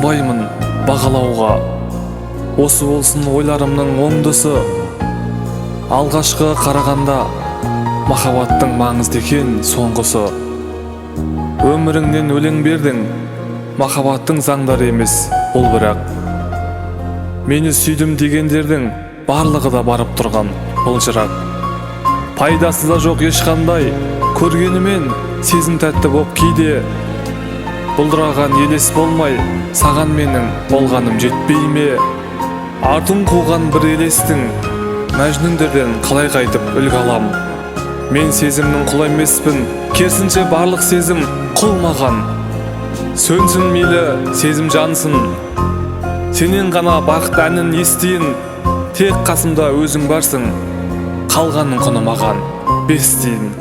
Асқынбаймын бағалауға. Осы болсын ойларымның оңдысы. Алғашқы қарағанда махаббаттың маңызды екен соңғысы. Өміріңнен өлең бердің, махаббаттың заңдары емес бұл. Бірақ мені сүйдім дегендердің барлығы да барып тұрған былжырақ. Пайдасы да жоқ ешқандай көргенімен, сезім тәтті боп кейде бұлдыраған елес болмай, саған менің болғаным жетпей ме? Артын қуған бір елестің, мәжнүндерден қалай қайтып үлгі алам? Мен сезімнің құлы емеспін, керісінше, барлық сезім құл маған. Сөнсін мейлі, сезім жансын, сенен ғана бақыт әнін естиін. Тек қасымда өзің барсың, қалғанның құны маған 5 тиын.